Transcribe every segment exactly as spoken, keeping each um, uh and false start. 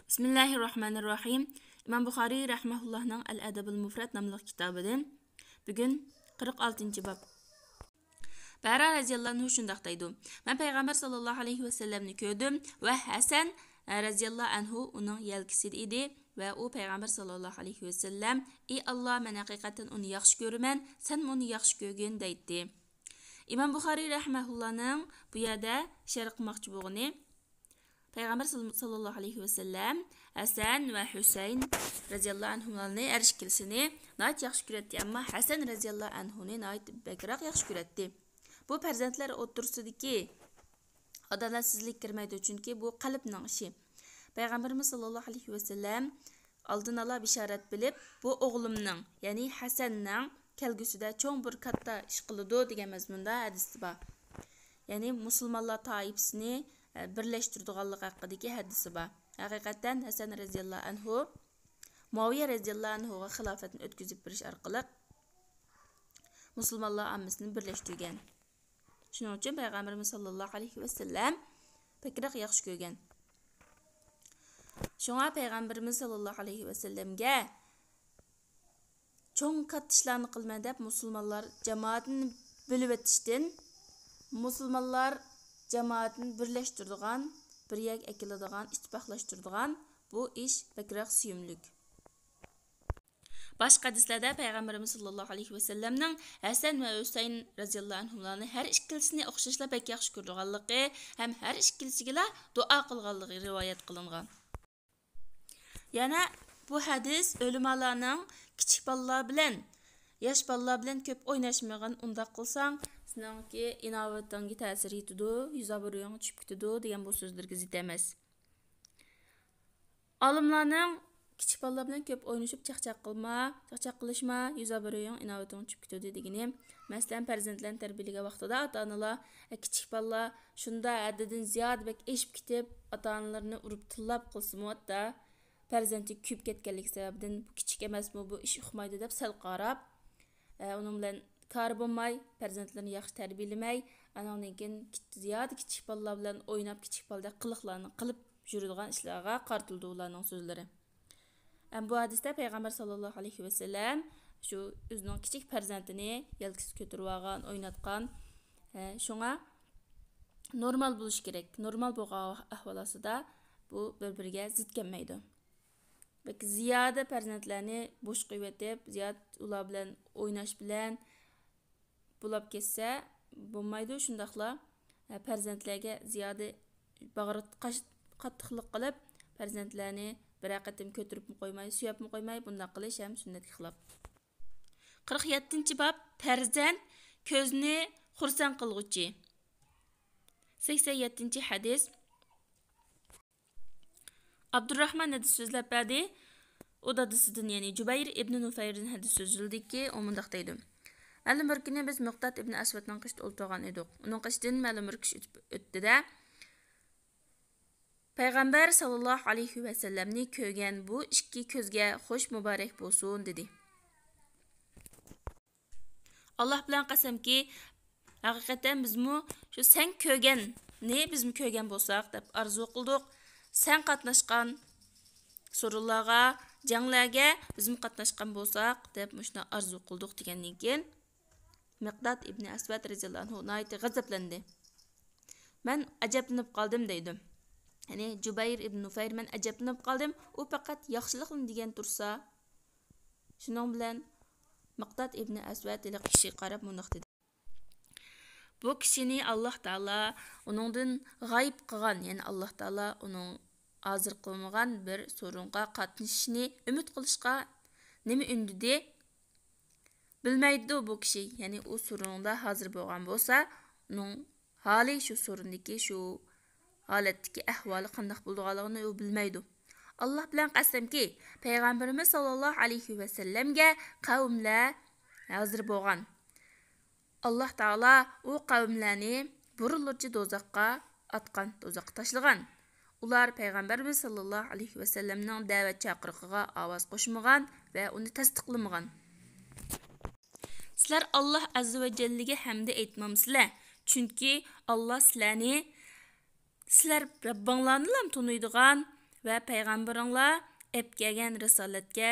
بىسمىللاھىررەھمانىررەھىم. ئىمام بۇخارىي رەھمەھۇللاھنىڭ ئەل ئەدەبۇل مۇفرەت ناملىق كىتابىدىن بۈگۈن قىرىق ئالتىنچى باب. بەرا رەزىياللاھۇ ئەنھۇ شۇنداق دەيدۇ: مەن پەيغەمبەر ساللاللاھۇ ئەلەيھى ۋەسەللەمنى كۆردۈم ۋە ھەسەن، ئە، رەزىياللاھۇ ئەنھۇ ئۇنىڭ يەلكىسىدە ئىدى ۋە ئۇ پەيغەمبەر ساللاللاھۇ ئەلەيھى ۋەسەللەم: ئى ئاللا، مەن ھەقىقەتەن ئۇنى ياخشى كۆرىمەن، سەنمۇ ئۇنى ياخشى كۆرگىن، دەيتتى. ئىمام بۇخارىي رەھمەھۇللاھنىڭ بۇ يەردە ئىشارە قىلماقچى بولغىنى، پەيغەمبەر ساللاللاھۇ ئەلەيھى ۋەسەللەم ھەسەن ۋە ھۈسەيىن رەزىياللاھۇ ئەنھۇملارنى ھەر ئىككىلىسىنى ناھايىتى ياخشى كۆرەتتى، ئەمما ھەسەن رەزىياللاھۇ ئەنھۇنى ناھايىتى بەكرەك ياخشى كۆرەتتى. بۇ پەرزەنتلەر ئوتتۇرىسىدىكى ئادالەتسىزلىك كىرمەيدۇ، چۈنكى بۇ قەلبنىڭ ئىشى. پەيغەمبىرىمىز ساللاللاھۇ ئەلەيھى ۋەسەللەم ئالدىن ئالا بېشارەت بىلىپ، بۇ ئوغلۇمنىڭ، يەنى ھەسەننىڭ كەلگۈسىدە چوڭ بىر كاتتا ئىش قىلىدۇ دېگەن مەزمۇندا ھەدىسى بار. يەنى مۇسۇلمانلار تائىپىسىنى، ئە، بىرلەشتۈرىدىغانلىقى ھەققىدىكى ھەدىسى بار. ھەقىقەتەن ھەسەن رەزىياللاھۇ ئەنھۇ مۇئاۋىيە رەزىياللاھۇ ئەنھۇغا خىلاپەتنى ئۆتكۈزۈپ بېرىش ئارقىلىق مۇسۇلمانلار ئاممىسىنى بىرلەشتۈرگەن. شۇنىڭ ئۈچۈن پەيغەمبىرىمىز ساللاللاھۇ ئەلەيھى ۋەسەللەم بەكرەك ياخشى كۆرگەن. شۇڭا پەيغەمبىرىمىز ساللاللاھۇ ئەلەيھى ۋەسەللەمگە چوڭ كاتتا ئىشلارنى قىلىمەن دەپ مۇسۇلمانلار جامائىتىنى بۆلۈۋېتىشتىن، مۇسۇلمانلار جامائىتىنى بىرلەشتۈرىدىغان، بىر يەرگە ئەكېلىدىغان، ئىتتىپاقلاشتۇرىدىغان بۇ ئىش بەكرەك سۆيۈملۈك. باشقا ھەدىسلەردە پەيغەمبىرىمىز ساللاللاھۇ ئەلەيھى ۋەسەللەمنىڭ ھەسەن ۋە ھۈسەيىن رەزىياللاھۇ ئەنھۇملارنى ھەر ئىككىلىسىنى ئوخشاشلا بەك ياخشى كۆرىدىغانلىقى ھەم ھەر ئىككىلىسىگىلا دۇئا قىلغانلىقى رىۋايەت قىلىنغان. يەنە بۇ ھەدىس ئۆلىمالارنىڭ كىچىك بالىلار بىلەن، ياش بالىلار بىلەن كۆپ ئويناشمىغىن، ئۇنداق قىلساڭ سېنىڭكى ئىناۋىتىڭگە تەسىر يېتىدۇ، يۈز ئابرۇيۇڭ چۈشۈپ كېتىدۇ دېگەن بۇ سۆزلىرىگە زىت ئەمەس. ئالىملارنىڭ كىچىك بالىلار بىلەن كۆپ ئوينىشىپ چاقچاق قىلما، چاقچاق قىلىشما، يۈز ئابرۇيۇڭ، ئىناۋىتىڭ چۈشۈپ كېتىدۇ دېگىنى. مەسىلەن، پەرزەنتلەرنى تەربىيەلىگەن ۋاقتىدا ئاتا-ئانىلار، ئە، كىچىك بالىلار شۇنداق ھەددىدىن زىيادە بەك ئېشىپ كېتىپ، ئاتا-ئانىلىرىنى ئۇرۇپ تىللاپ قىلسىمۇ، ھەتتا پەرزەنتى كۆيۈپ كەتكەنلىكى سەۋەبىدىن، بۇ كىچىك ئەمەسمۇ، بۇ ئىش ئۇقمايدۇ دەپ سەل قاراپ، ئە، ئۇنىڭ بىلەن كارى بولماي، پەرزەنتلىرىنى ياخشى تەربىيەلىمەي، ئانىڭدىن كېيىن كىچ-، زىيادە كىچىك بالىلار بىلەن ئويناپ، كىچىك بالىدەك قىلىقلارنى قىلىپ يۈرىدىغان ئىشلارغا قارىتىلىدۇ ئۇلارنىڭ سۆزلىرى. ھەم بۇ ھەدىستە پەيغەمبەر ساللاللاھۇ ئەلەيھى ۋەسەللەم شۇ ئۆزىنىڭ كىچىك پەرزەنتىنى يەلكىسىگە كۆتۈرۈۋالغان، ئويناتقان، ئە، شۇڭا نورمال بولۇشى كېرەك. نورمال بولغان ئەھۋال ئاستىدا بۇ بىر-بىرىگە زىت كەلمەيدۇ. بەك زىيادە پەرزەنتلەرنى بوش قويۇۋېتىپ، زىيادە ئۇلار بىلەن ئويناش بىلەن بولاپ كەتسە بولمايدۇ. شۇنداقلا، ئە، پەرزەنتلەرگە زىيادە باغرى قاش-، قاتتىقلىق قىلىپ، پەرزەنتلەرنى بىرەر قېتىم كۆتۈرۈپمۇ قويماي، سۆيەپمۇ قويماي، بۇنداق قىلىش ھەم سۈننەتكە خىلاپ. قىرىق يەتتىنچى باب، پەرزەنت كۆزنى خۇرسەن قىلغۇچى. سەكسەن يەتتىنچى ھەدىس. ئابدۇرراھمان ھەدىس سۆزلەپ بەردى. ئۇ دادىسىدىن، يەنى جۇبەير ئىبنى نۇفەيردىن ھەدىس سۆزلىدىكى، ئۇ مۇنداق دەيدۇ: مەلۇم بىر كۈنى بىز مىقداد ئىبنى ئەسۋەدنىڭ قېشىدا ئولتۇرغان ئىدۇق. ئۇنىڭ قېشىدىن مەلۇم بىر كىشى ئۆتۈپ ئۆتتى-دە، پەيغەمبەر ساللاللاھۇ ئەلەيھى ۋەسەللەمنى كۆرگەن بۇ ئىككى كۆزگە خوش مۇبارەك بولسۇن، دېدى. ئاللاھ بىلەن قەسەمكى، ھەقىقەتەن بىزمۇ شۇ سەن كۆرگەننى بىزمۇ كۆرگەن بولساق دەپ ئارزۇ قىلدۇق. سەن قاتناشقان سورۇنلارغا، جەڭلەرگە بىزمۇ قاتناشقان بولساق دەپ مۇشۇنداق ئارزۇ قىلدۇق دېگەندىن كېيىن، مىقداد ئىبنى ئەسۋەد رەزىياللاھۇ ئەنھۇ ناھايىتى غەزەپلەندى. مەن ئەجەبلىنىپ قالدىم دەيدۇ. يەنى جۇبەير ئىبن نۇفەير، مەن ئەجەبلىنىپ قالدىم، ئۇ پەقەت ياخشىلىقنى دېگەن تۇرسا. شۇنىڭ بىلەن مىقداد ئىبنى ئەسۋەد ھېلىقى كىشىگە قاراپ مۇنداق دېدى: بۇ كىشىنى ئاللاھ تائالا ئۇنىڭدىن غايىب قىلغان، يەنى ئاللاھ تائالا ئۇنىڭ ھازىر قىلمىغان بىر سورۇنغا قاتنىشىشىنى ئۈمىد قىلىشقا نېمە ئۈندىدى؟ بىلمەيدۇ بۇ كىشى، يەنى ئۇ سورۇندا ھازىر بولغان بولسا، ئۇنىڭ ھالى شۇ سورۇندىكى شۇ ھالەتتىكى ئەھۋالى قانداق بولىدىغانلىقىنى ئۇ بىلمەيدۇ. ئاللاھ بىلەن قەسەمكى، پەيغەمبىرىمىز ساللاللاھۇ ئەلەيھى ۋەسەللەمگە قەۋملەر ھازىر بولغان. ئاللاھ تائالا ئۇ قەۋملەرنى بۇرۇنلىرىچە دوزاخقا ئاتقان، دوزاخقا تاشلىغان. ئۇلار پەيغەمبەرىمىز ساللاللاھۇ ئەلەيھى ۋەسەللەمنىڭ دەۋەت چاقىرىقىغا ئاۋاز قوشمىغان ۋە ئۇنى تەستىقلىمىغان. سىلەر ئاللاھ ئەززە ۋە جەللىگە ھەمدە ئېيتمامسىلەر؟ چۈنكى ئاللاھ سىلەرنى، سىلەر رەببىڭلارنىلا تونۇيدىغان ۋە پەيغەمبىرىڭلار ئەپ كەلگەن رىسالەتكە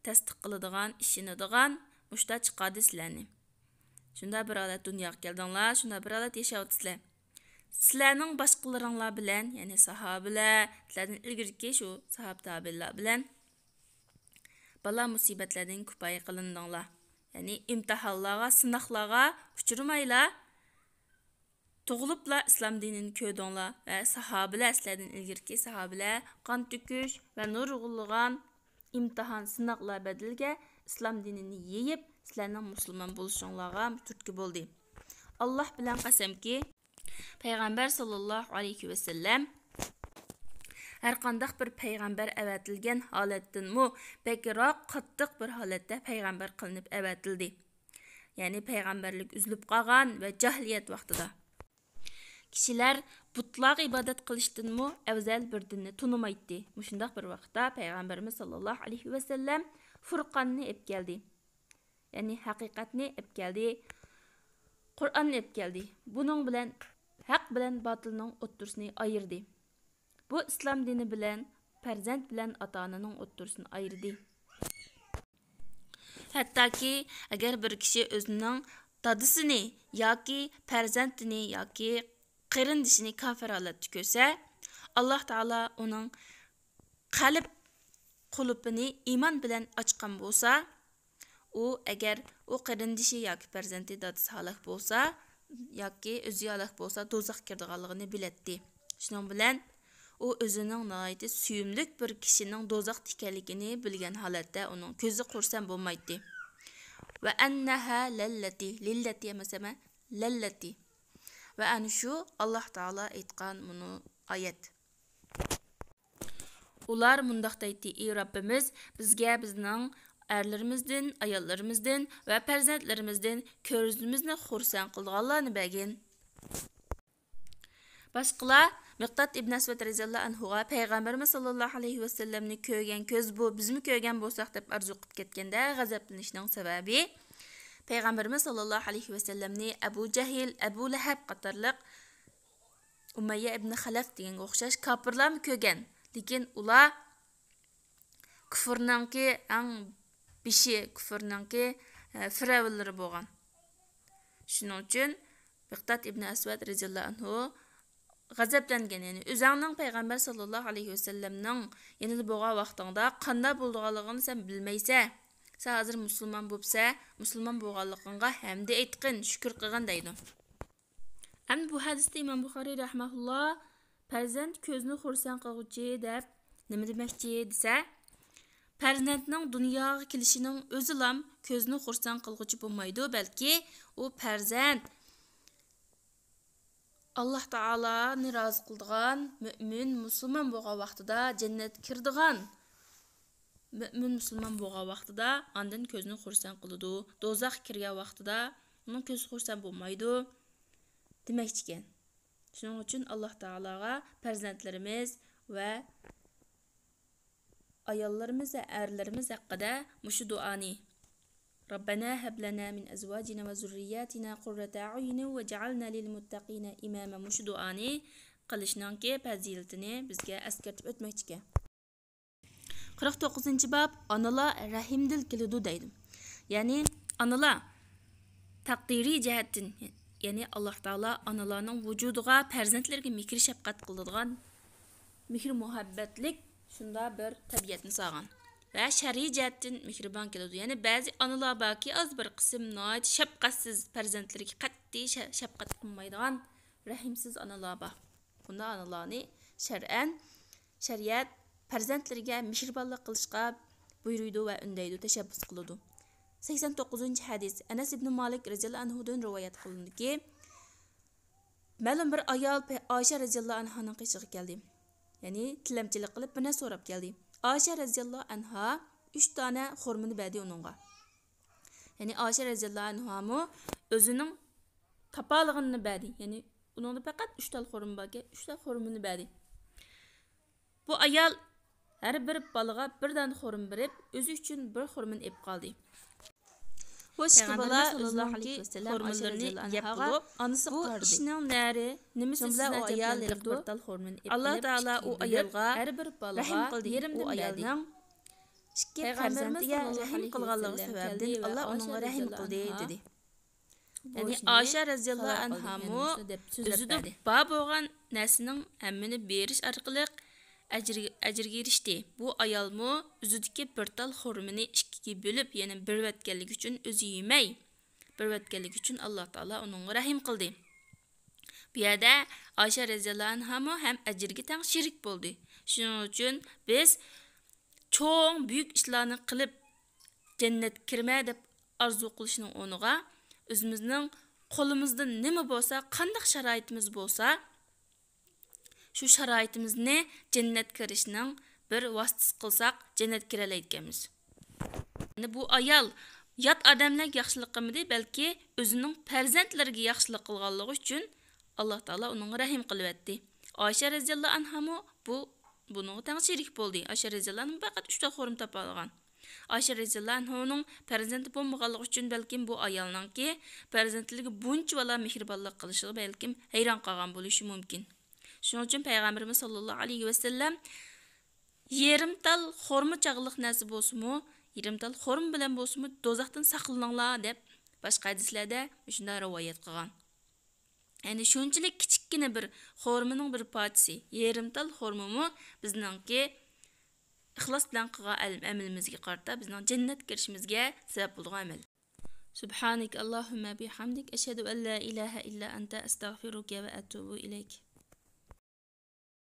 تەستىق قىلىدىغان، ئىشىنىدىغان، مۇشۇنداق چىقاردى سىلەرنى. شۇنداق بىر ھالەت دۇنياغا كەلدىڭلار، شۇنداق بىر ھالەت ياشاۋاتىسىلەر. سىلەرنىڭ باشقىلىرىڭلار بىلەن، يەنى ساھابىلەر، سىلەردىن ئىلگىرىكى شۇ ساھابە تابىئىنلار بىلەن بالا مۇسىبەتلەردىن كۇپايە قىلىندىڭلار. يەنى ئىمتىھانلارغا، سىناقلارغا ئۇچرىمايلا، تۇغۇلۇپلا ئىسلام دىنىنى كۆردۈڭلار ۋە ساھابىلەر، سىلەردىن ئىلگىرىكى ساھابىلەر قان تۆكۈش ۋە نۇرغۇنلىغان ئىمتىھان، سىناقلار بەدىلىگە ئىسلام دىنىنى يېيىپ، سىلەرنىڭ مۇسۇلمان بولۇشۇڭلارغا تۈرتكە بولدى. ئاللاھ بىلەن قەسەمكى، پەيغەمبەر ساللاللاھۇ ئەلەيھى ۋەسەللەم ھەرقانداق بىر پەيغەمبەر ئەۋەتىلگەن ھالەتتىنمۇ بەكرەك، قاتتىق بىر ھالەتتە پەيغەمبەر قىلىنىپ ئەۋەتىلدى. يەنى پەيغەمبەرلىك ئۈزۈلۈپ قالغان ۋە جاھىلىيەت ۋاقتىدا كىشىلەر بۇتلارغا ئىبادەت قىلىشتىنمۇ ئەۋزەل بىر دىننى تونۇمايتتى. مۇشۇنداق بىر ۋاقىتتا پەيغەمبىرىمىز ساللاللاھۇ ئەلەيھى ۋەسەللەم فۇرقاننى ئېلىپ كەلدى. يەنى ھەقىقەتنى ئېلىپ كەلدى. قۇرئاننى ئېلىپ كەلدى. بۇنىڭ بىلەن ھەق بىلەن باتىلنىڭ ئوتتۇرىسىنى ئايرىدى. بۇ ئىسلام دىنى بىلەن پەرزەنت بىلەن ئاتا-ئانىنىڭ ئوتتۇرىسىنى ئايرىدى. ھەتتاكى ئەگەر بىر كىشى ئۆزىنىڭ دادىسىنى ياكى پەرزەنتىنى ياكى قېرىندىشىنى كاپىر ھالەتتە كۆرسە، ئاللاھ تائالا ئۇنىڭ قەلب قۇلۇپىنى ئىمان بىلەن ئاچقان بولسا، ئۇ ئەگەر ئۇ قېرىندىشى ياكى پەرزەنتى دادىسى ھالاك بولسا ياكى ئۆزى ھالاك بولسا، دوزاخقا كىرىدىغانلىقىنى بىلەتتى. شۇنىڭ بىلەن ئۇ ئۆزىنىڭ ناھايىتى سۆيۈملۈك بىر كىشىنىڭ دوزاختا ئىكەنلىكىنى بىلگەن ھالەتتە ئۇنىڭ كۆزى خۇرسەن بولمايتتى. ۋە ئەننەھا لەللەتى، لىللەتى ئەمەس، ئەمە لەللەتى. ۋە ئەنە شۇ ئاللاھ تائالا ئېيتقان مۇنۇ ئايەت. ئۇلار مۇنداق دەيتتى: ئى رەببىمىز، بىزگە بىزنىڭ ئەرلىرىمىزدىن، ئاياللىرىمىزدىن ۋە پەرزەنتلىرىمىزدىن كۆزىمىزنى خۇرسەن قىلىدىغانلارنى بەرگىن. باشقىلار مىقداد ئىبن ئەسۋەد رەزىياللاھۇ ئەنھۇغا پەيغەمبىرىمىز ساللاللاھۇ ئەلەيھى ۋەسەللەمنى كۆرگەن كۆز بۇ، بىزمۇ كۆرگەن بولساق دەپ ئارزۇ قىلىپ كەتكەندە غەزەپلىنىشنىڭ سەۋەبى، پەيغەمبىرىمىز ساللاللاھۇ ئەلەيھى ۋەسەللەمنى ئەبۇ جەھىل، ئەبۇ لەھەب قاتارلىق ئۇمەييە ئىبنى خەلەف دېگەنگە ئوخشاش كاپىرلارمۇ كۆرگەن، لېكىن ئۇلار كۇفرنىڭكى ئەڭ بېشى، كۇفرنىڭكى، ئە، فىرئەۋنلىرى بولغان. شۇنىڭ ئۈچۈن مىقداد ئىبنى ئەسۋەد رەزىياللاھۇ ئەنھۇ غەزەپلەنگەن، يەنى ئۆزەڭنىڭ پەيغەمبەر ساللاللاھۇ ئەلەيھى ۋەسەللەمنىڭ يېنىدا بولغان ۋاقتىڭدا قانداق بولىدىغانلىقىنى سەن بىلمەيسەن. سەن ھازىر مۇسۇلمان بوپسەن، مۇسۇلمان بولغانلىقىڭغا ھەمدە ئېيتقىن، شۈكۈر قىلغىن دەيدۇ. ئەمدى بۇ ھەدىستە ئىمام بۇخارىي رەھمەھۇللا پەرزەنت كۆزنى خۇرسەن قىلغۇچى دەپ نېمە دېمەكچى دېسە، پەرزەنتنىڭ دۇنياغا كېلىشىنىڭ ئۆزىلام كۆزنى خۇرسەن قىلغۇچى بولمايدۇ، بەلكى ئۇ پەرزەنت ئاللاھ تائالانى رازى قىلىدىغان مۆمىن، مۇسۇلمان بولغان ۋاقتىدا جەننەتكە كىرىدىغان مۆمىن، مۇسۇلمان بولغان ۋاقتىدا ئاندىن كۆزنى خۇرسەن قىلىدۇ. دوزاخقا كىرگەن ۋاقتىدا ئۇنىڭ كۆزى خۇرسەن بولمايدۇ دېمەكچىكەن. شۇنىڭ ئۈچۈن ئاللاھ تائالاغا پەرزەنتلىرىمىز ۋە ئاياللىرىمىز ۋە ئەرلىرىمىز ھەققىدە مۇشۇ دۇئانى، رەببەنا ھەب لەنا مىن ئەزۋاجىنا ۋە زۇررىياتىنا قۇررەتە ئەئيۇنىن ۋەجئەلنا لىل مۇتتەقىنا ئىماما، مۇشۇ دۇئانى قىلىشنىڭكى پەزىلىتىنى بىزگە ئەسكەرتىپ ئۆتمەكچىكەن. قىرىق توققۇزىنچى باب، ئانىلار رەھىمدىل كېلىدۇ دەيدۇ. يەنى ئانىلار تەقدىرىي جەھەتتىن، يەنى ئاللاھ تائالا ئانىلارنىڭ ۋۇجۇدىغا، پەرزەنتلىرىگە مېھىر شەپقەت قىلىدىغان، مېھىر مۇھەببەتلىك شۇنداق بىر تەبىئەتنى سالغان ۋە شەرئىي جەھەتتىن مېھرىبان كېلىدۇ. يەنى بەزى ئانىلار باركى، ئاز بىر قىسىم ناھايىتى شەپقەتسىز، پەرزەنتلىرىگە قەتئىي شە-، شەپقەت قىلمايدىغان رەھىمسىز ئانىلار بار. بۇنداق ئانىلارنى شەرئەن، شەرىئەت پەرزەنتلىرىگە مېھرىبانلىق قىلىشقا بۇيرۇيدۇ ۋە ئۈندەيدۇ، تەشەببۇس قىلىدۇ. سەكسەن توققۇزىنچى ھەدىس، ئەنەس ئىبنى مالىك رەزىياللاھۇ ئەنھۇدىن رىۋايەت قىلىنىدۇكى، مەلۇم بىر ئايال پە-، ئائىشە رەزىياللاھۇ ئەنھانىڭ قېشىغا كەلدى. يەنى تىلەمچىلىك قىلىپ بىر نەرسە سوراپ كەلدى. ئائىشە رەزىياللاھۇ ئەنھا ئۈچ دانە خورمىنى بەردى ئۇنىڭغا. يەنى ئائىشە رەزىياللاھۇ ئەنھامۇ ئۆزىنىڭ تاپالىغىنىنى بەردى. يەنى ئۇنىڭدا پەقەت ئۈچ تال خورما باركەن، ئۈچ تال خورمىنى بەردى. بۇ ئايال ھەر بىر بالىغا بىر دانە خورما بېرىپ، ئۆزى ئۈچۈن بىر خورمىنى ئېلىپ قالدى. بۇ ئىككى بالا ئۆزىنىڭكى خورمىلىرىنى يەپ بولۇپ، ئانىسىغا قارىدى. بۇ ئىشنىڭ نەرى نېمىسى سىزنى ئەجەبلەندۈرىدۇ؟ ئاللا تائالا ئۇ ئايالغا رەھىم قىلدى، ئۇ ئايالنىڭ ئىككى پەرزەنتىگە رەھىم قىلغانلىقى سەۋەبىدىن ئاللا ئۇنىڭغا رەھىم قىلدى، دېدى. يەنى ئائىشە رەزىياللاھۇ ئەنھامۇ ئۆزىدە بار بولغان نەرسىنىڭ ھەممىنى بېرىش ئارقىلىق ئەجىر، ئەجىرگە ئېرىشتى. بۇ ئايالمۇ ئۆزىدىكى بىر تال خورمىنى ئىككىگە بۆلۈپ، يەنى بېرىۋەتكەنلىكى ئۈچۈن ئۆزى يېمەي، بېرىۋەتكەنلىكى ئۈچۈن ئاللا تائالا ئۇنىڭغا رەھىم قىلدى. بۇ يەردە ئائىشە رەزىياللاھۇ ئەنھامۇ ھەم ئەجىرگە تەڭ شېرىك بولدى. شۇنىڭ ئۈچۈن بىز چوڭ، بۈيۈك ئىشلارنى قىلىپ، جەننەتكە كىرىمەن دەپ ئارزۇ قىلىشنىڭ ئورنىغا، ئۆزىمىزنىڭ قولىمىزدا نېمە بولسا، قانداق شارائىتىمىز بولسا، شۇ شارائىتىمىزنى جەننەتكە كىرىشنىڭ بىر ۋاسىتىسى قىلساق، جەننەتكە كىرەلەيدىكەنمىز. يەنى بۇ ئايال يات ئادەملەرگە ياخشىلىق قىلمىدى، بەلكى ئۆزىنىڭ پەرزەنتلىرىگە ياخشىلىق قىلغانلىقى ئۈچۈن ئاللا تائالا ئۇنىڭغا رەھىم قىلىۋەتتى. ئائىشە رەزىياللاھۇ ئەنھامۇ بۇ، بۇنىڭغا تەڭ شېرىك بولدى. ئائىشە رەزىياللاھۇ ئەنھا پەقەت ئۈچ تال خورما تاپالىغان. ئائىشە رەزىياللاھۇ ئەنھانىڭ پەرزەنتى بولمىغانلىقى ئۈچۈن بەلكىم بۇ ئايالنىڭكى پەرزەنتلىرىگە بۇنچىۋالا مېھرىبانلىق قىلىشىغا بەلكىم ھەيران قالغان بولۇشى مۇمكىن. شۇنىڭ ئۈچۈن پەيغەمبىرىمىز ساللاللاھۇ ئەلەيھى ۋەسەللەم يېرىم تال خورما چاغلىق نەرسە بولسىمۇ، يېرىم تال خورما بىلەن بولسىمۇ دوزاختىن ساقلىنىڭلار دەپ باشقا ھەدىسلەردە مۇشۇنداق رىۋايەت قىلغان. يەنى شۇنچىلىك كىچىككىنە بىر خورمىنىڭ بىر پارچىسى، يېرىم تال خورمىمۇ بىزنىڭكى ئىخلاس بىلەن قىلغان ئەل-، ئەمىلىمىزگە قارىتا بىزنىڭ جەننەتكە كىرىشىمىزگە سەۋەب بولىدىغان ئەمەل. سبحانك اللهم بحمدك، أشهد أن لا إله إلا أنت، أستغفرك وأتوب إليك.